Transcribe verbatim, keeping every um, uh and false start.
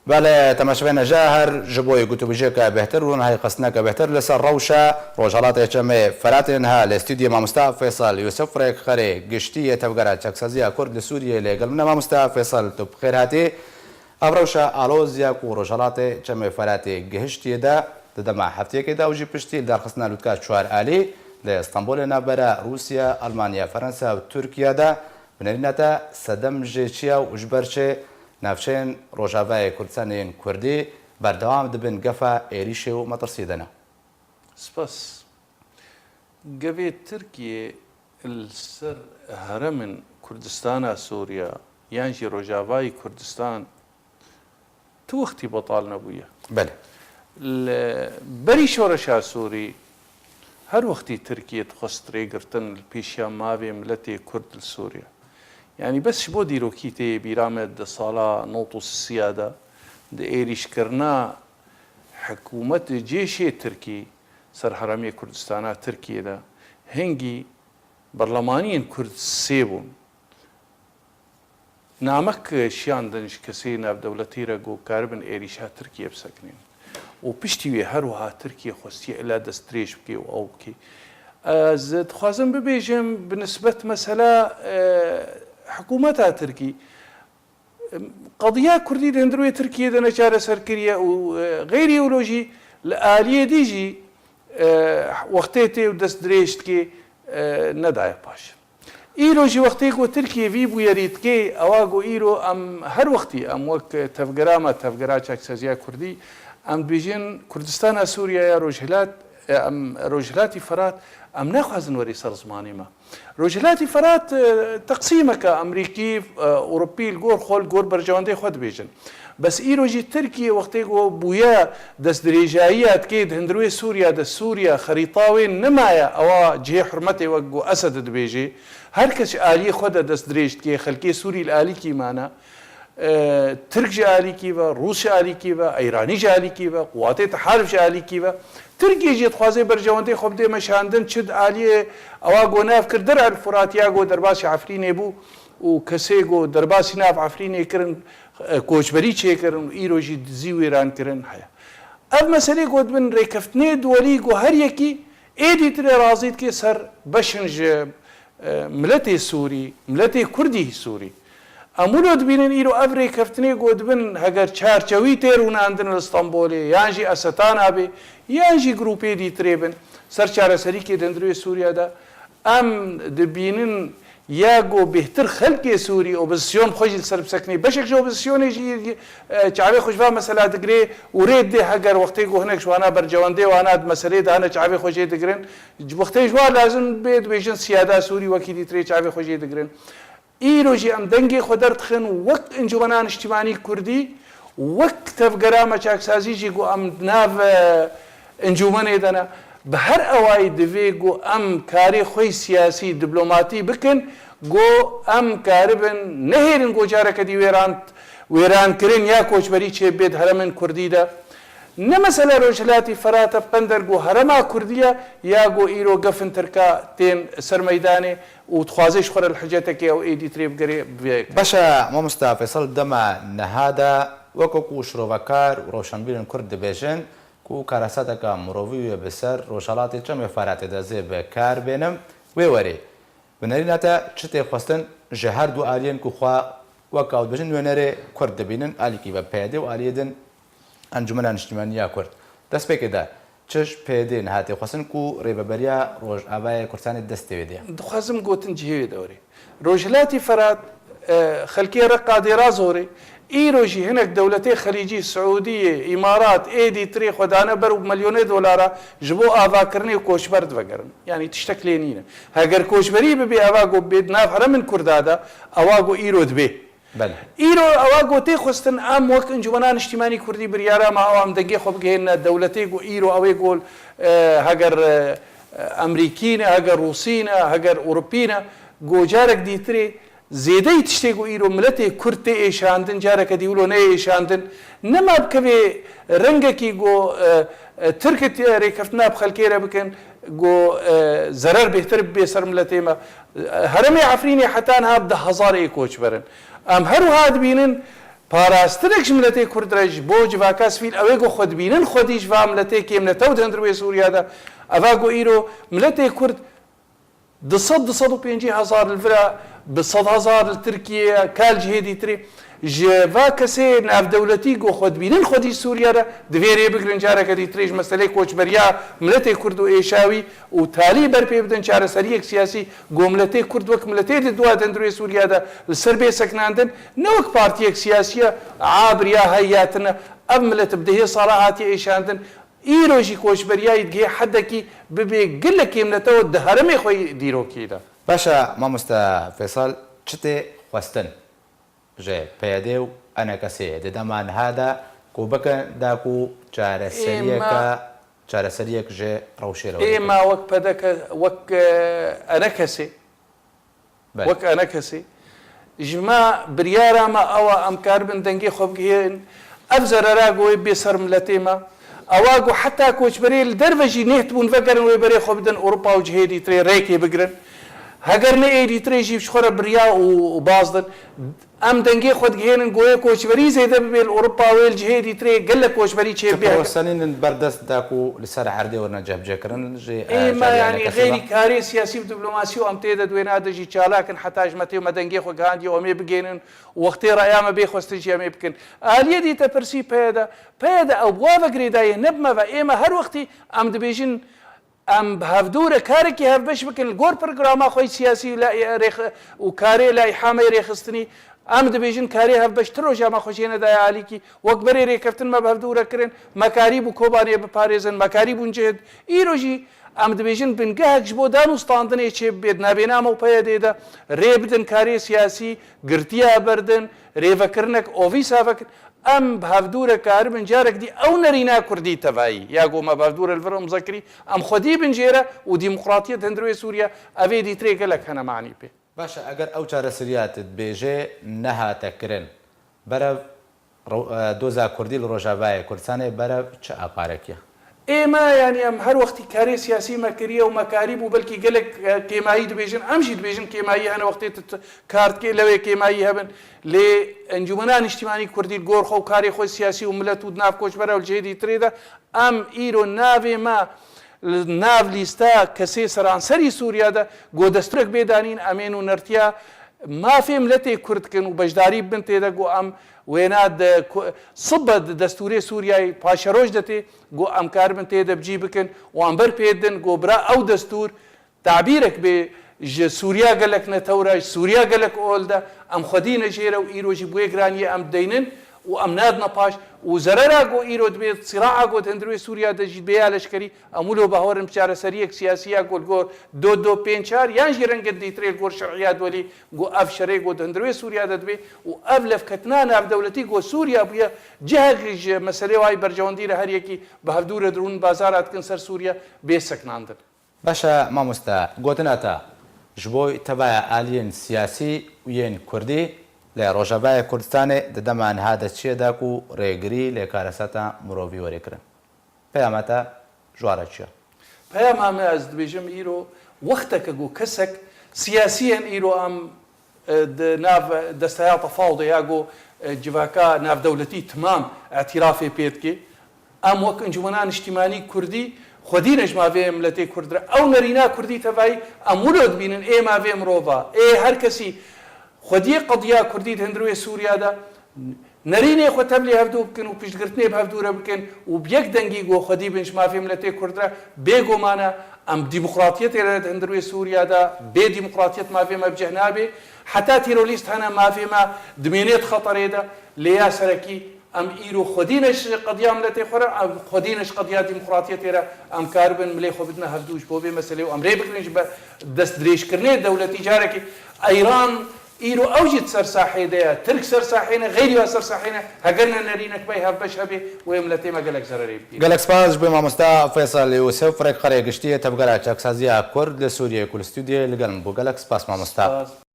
Belê, temaşevên hêja, her ji bo yê gotûbêjiyeke bêhtir û niha yê xistineke bêhtir li ser rewşa Rojhelatê Çemê Feratê niha li stûdyoyê mamosta Feysel Yûsif, rêkxerê giştî yê Tevgera Çaksaziya Kurd li Sûriyê lê gel min e. Mamosta Feysel, tu bi xêr hatî. Ev rewşa aloz ya ku Rojhelatê Çemê Feratê gihiştiye de, di dema hefteyekê de û jî piştî li darxistina lûtka çar alî li Stenbolê navbera Rûsya, Almanya, Ferensa û Tirkiye de bi nerîna te sedem jê çi ye û ji ber çi navçeyên Rojavayê Kurdistanê yên Kurdî berdewam dibin gefa êrîşê û metirsiyê de ne? Spas. Gevê Tirkiyê li ser herêmên Kurdistana Sûriya yan jî Rojavayê Kurdistan tu wextî betal nebûye. Belê. Li berî şoreşa Sûrî her wextî Tirkiye dixwest rêgirtin li pêşiya mavê miletê Kurd li Sûriye. Yanî bes ji bo dîrokî tê bîra me di sala nod û sisiya de di êrîşkirina hikûmet cêşê Tirkî ser herêmê Kurdistana Tirkiyê de hingî berlemaniyên Kurd sê bûn. Namek şiyandin ji kesê navdewletî re ku karibin êrîşa Tirkiyê bisekinîn. Û piştî wê her wiha Tirkiye xwestiye ila destdirêj bike û ew bike. Ez dixwazim bibêjim, bi nisbet mesela, e, hikûmeta Tirkî, qediya Kurdî di hundirê Tirkiyê de neçareser kiriye û, e, xeyrî wilo jî li aliyê dî jî, e, wextê tê û dest dirêj dike, e, nedaye paş. Îro jî wextê ku Tirkiye vî bûyerî dike, ewa ku îro em her wextî em wek tevgera me, tevgera çaksaziya Kurdî, em dibêjin Kurdistana Sûriye ya Rojhilat, e, em Rojhilatî Firat, em naxwazin werî ser zimanê me. Rojhilatî Firat, e, teqsîmeke Amerîkî, e, Ewropî li gor xwe, li gor berjewendê xwe dibêjin. Bes îro jî Tirkiye wextê ku bûye destdirêjayiya dike di hundirê Sûriya de, Sûriya xerîta wê nemaye, ewa cihê hurmetê wek ku Esed dibêjê. Her kes ji aliyê xwe de destdirêj dike, xelkê Sûrî li alîkî mane. E, Tirk ji alîkî ve, Rûs ji alîkî ve, Eyranî ji alîkî ve, quwatê teharif ji alîkî ve. Tirkiye jî dixwaze berjewendê xwe bidê meşandin, çi di aliyê ewa go nav kir Dir el Furat ya go derbasî Efrînê bû û kesê go derbasî nav Efrînê kirin, e, koçberî çêkirin û îro jî dizî wêran kirin heye. Ev meselê go dibin rêkeftinê duwelî go her yekî êdî tirê razî dike ser beşin ji e, miletê Sûrî, miletê Kurdî Sûrî. Em wilo dibînin îro ev rêkeftinê ku dibin heger çarçewî tê rûnandin li Stenbolê, yan jî Esetana bê, yan jî grûpê dîtirê bin, ser çareserîkê di hundirê Sûriye de, em dibînin ya ku bêhtir xelkê Sûrî opozîsyon xwe jî li ser bisekinê. Beşek ji opozîsyonê jî, e, çavê xwe ji van mesela digirê û rê didê heger wextê ku hinek ji wana bercewendê wana di meselê de hene çavê xwe jê digirin. Ji wextê ji wan lazim bê dibêjin siyada Sûrî wekî dîtirê çavê xwe jê digirin. Îro jî em dengê xwe derdixin wek Encûmena Niştimanî Kurdî, wek tevgera me çaksazî jî ku em di nav, e, encûmenê de ne. Bi her awayî divê ku em karê xwe yê siyasî, diplomatî bikin, ku em karibin nehêlin ku careke dî wêran, wêrankirin ya koçberî çêbibê di heremên Kurdî de. Ne mesela Rojhilatî Firat e, pender ku herema Kurdî ye, ya ku îro gefin Tirka tên ser meydanê û dixwaze ji xwe re li hicetekê ew êdî tirê bigere, bivê. Baş e, mamosta Feysel, dema niha de weke ku şirovekar û rewşenbîrên Kurd dibêjin ku karasateke mirovî wê bi ser Rojhelatê Çemê Feratê de zê bi kar bênim, wê werê. Bi nerîna te çi tê xwestin ji her du aliyên ku xwe wek ew dibêjin nûnerê Kurd dibînin, alîkî ve P Y D û aliyê din Encûmena Niştimanî ya Kurd? Destpêkê de çi ji P Y D niha tê xwestin ku rêveberiya Rojavayê Kurdistanê destê wê de ye? Dixwazim gotin cihê wê de were. Rojhilatî Firat, e, xelkê Reqa Dêra Zorê, îro jî hinek dewletê Xelîcî, Siûdiyê, Îmarat, êdî tirê xwe dane ber û milyonê dolara ji bo avakirinê koçber divegerin. Yanî tiştek lê nîne. Heger koçberî bibe, eva ku bê di nav heremên Kurda de, ewa ku îro dibe. Belê. Îro ewa ku tê xwestin em wek Encûmena Niştimanî Kurdî biryara me ewa em dengê xwe bigihênine dewletê ku îro ew ê ku, e, heger, e, Emerîkî ne, heger Rûsî ne, heger Ewropî ne, ku carek dîtirê zêdeyî tiştê ku îro miletê Kurd tê êşandin, careke dî wilo neyê êşandin. Nema bikevê rengekî ku, e, e, Tirk rêkeftina bi xelkê re bikin, ku, e, zerer bêhtir bibe ser miletê me. E, herêmê Efrînê heta niha bi deh hezar ê koçber in. Em her wiha dibînin, parastirek ji miletê Kurd re ji bo civaka sivîl, ew ê ku xwe dibînin xwedî ji va miletê kêmnetew di hundir wê Sûriya de. Eva ku îro miletê Kurd du sed, du sed û pêncî hezar li vira, bi sed hezar li Tirkiye, ka li cihê dîtirê. Ji va kesê navdewletî ku xwe dibînin xwedî Sûriya de, divê rê bigirin careke dîtirê ji meselê koçberiya miletê Kurd û êşa wî û talî berpê bidin çareseriyek siyasî ku miletê Kurd wek miletê di dua di hundir wê Sûriya de li ser bê sekinandin, ne wek partiyek siyasî ye, abiriya heyatine. Ev milet bi dehê sala hatiye êşandin, îro jî koçberiyayî digihê hedekî bibê gelek kêmnetew di herêmê xwe yî dîrokî de. Baş e, mamoste Feysal, çi tê xwestin ji P Y D û E N K S'ê di dema niha de ku bikin da ku çareseriyeke, Êma çareseriyek ji rewşê re were? Êma wek P D K, wek, e, E N K S'ê, Belê. Wek E N K S'ê, ji me biryara me ew e, em karibin dengê xwe bigihên. Ev zerera ku wê bê ser miletê me, ewa ku heta koçberê li derve jî nêhtibûn vegerin wê berê xwe bidin Ewropa û cihê dîtirê rêkê bigirin. Heger ne ê dîtirê jî ji xwe re birya û, û baz din. Em dengê xwe digihênin ku wê koçberî zêde bibe li Ewropa, wê li cihê dîtirê gelek koçberî çêbibe. Çi prosenînin berdest da ku li ser erdê werine cihbicêkirin jî, e, Êma, cariyane yanî, kesê xeyrî va? Karê siyasî û diplomasî û em tê de di wêna de jî çalak in, heta ji me tê û me dengê xwe gihandiye û em ê bigênin û wextê reya me bê xwestin jî em ê bikin. Aliyê dî te pirsî P Y D, P Y D ew bi wa ve girêdayî ye, ne bi me ve. Êma her wextî em dibêjin, em bi hevdû re karekî hevbeş bikin li gor programa xwe yî siyasî û la-, rêx-, û karê laîha me yê rêxistinî. Em dibêjin karê hevbeş ti roja me xwe jê nedaye alîkî. Wek berê rêkeftin me bi hevdû re kirin, me karîbû Kobanê biparêzin, me karîbûn cihd. Îro jî em dibêjin bingehek ji bo dan û standinê çêbibe di navbêna me û P Y D'ê de. Rê bidin karê siyasî, girtiya berdin, rêvekirinek ovîsa vekin. Em bi hevdû re karibin carek dî ew nerîna kurdî tevayî ya ku me bi hevdû re li vir imze kirî, em xwedî bin jê re û demokratiyet hundir wê Sûriye, ev ê dîtirê gelek hene manî pê. Baş e, eger ew çareseriya tu dibêjê nehate kirin, berev ro-, e, doza kurdî li Rojavayê Kurdistanê berev çi aqarek e? Ê me, yanî em her wextî karê siyasî me kiriye û me karîbû belkî gelek, e, kêmayî dibêjin, em jî dibêjin kêmayî hene wextê tu, tu kar dikê lewê kêmayî hebin. Lê Encûmena Niştimanî Kurdî li gor xwe û karê xwe siyasî û milet û di nav koçbera û li cihê dîtirê de em îro navê me li nav lîsta kesê seranserî Sûriya de ku destûrek bê danîn, em ê nûnertiya mafê miletê Kurd dikin û beşdarî bibin tê de ku em wêna di ku-, sibe di destûrê Sûriyayê paşeroş de tê ku em karibin tê de bi cî bikin û em ber pê didin ku bira ew destûr tabîrek bê ji Sûriya gelek netewr e, ji Sûriya gelek ol de, em xwedî ne jê re û îro jî bi wê giraniyê em dideynin û em nadine paş û zerera ku îro dibê, sîraa ku di hundir wê Sûriya de jî dibê ya leşkerî, em wilo bawer in bi çareseriyek siyasî ya ku li gor do do pênc çar yan jî rengin dîtirê li gor şer'iya dewlî ku ev şerê ku di hundir wê Sûriya de dibê û ev levketina navdewletî ku Sûriya bûye cihek ji meselê wayî berjewendî re her yekî bi hevdû re di rûn bazara dikin ser Sûriye bê sekinandin. Baş e mamoste, gotina te ji bo tevaya aliyên siyasî û yên kurdî li Rojavayê Kurdistanê di dema niha de çi ye da ku rêgirî lê karesata mirovî were kirin? Peyama te ji wan re çi ye? Peyama me, ez dibêjim îro wexteke ku kesek siyasî yên îro em e, di nav desteya tefawdê ya ku, e, civaka navdewletî timam îtirafê pê dike. Em wek Encûmena Niştimanî Kurdî xwedî ne ji mavê miletê Kurd re. Ew nerîna Kurdî tevayî em wilo dibînin, ê mavê mirova, ê her kesî xwediyê qediya Kurdî di hundir wê Sûriya de nerînê xwe tevlî hevdû bikin û piştgirtinê bi hevdû re bikin û bi yek dengî ku xwedî bin ji mafê miletê Kurd re, bêguman e em demokratiyetê re di hundir wê Sûriya de, bê demokratiyet mafê me bi cih nabê. Heta terorîst hene mafê me dimênê di xeterê de, lê ya serekî em îro xwedî ne ji qediya miletê xwe re, em xwedî ne ji qediya demokratiyetê re em karibin milê xwe bidine hevdû ji bo vê meselê û em rê bigirin ji be destdirêjkirinê dewletî carekê Eyran Îro ew jî di ser sahê de ye. Tirk ser sahê ne, xeyrî wa ser sahê ne. Heger ne nerînek bey hevbeş hebê, wê miletê me gelek zererê bigihîne. Gelek spas ji bo mamosta Feysal Yûsif, rêkxerê giştî yê Tevgera Çaksaziya Kurd li Sûriyê ku li stûdyoyê li gel min bû. Gelek spas mamosta. Spas.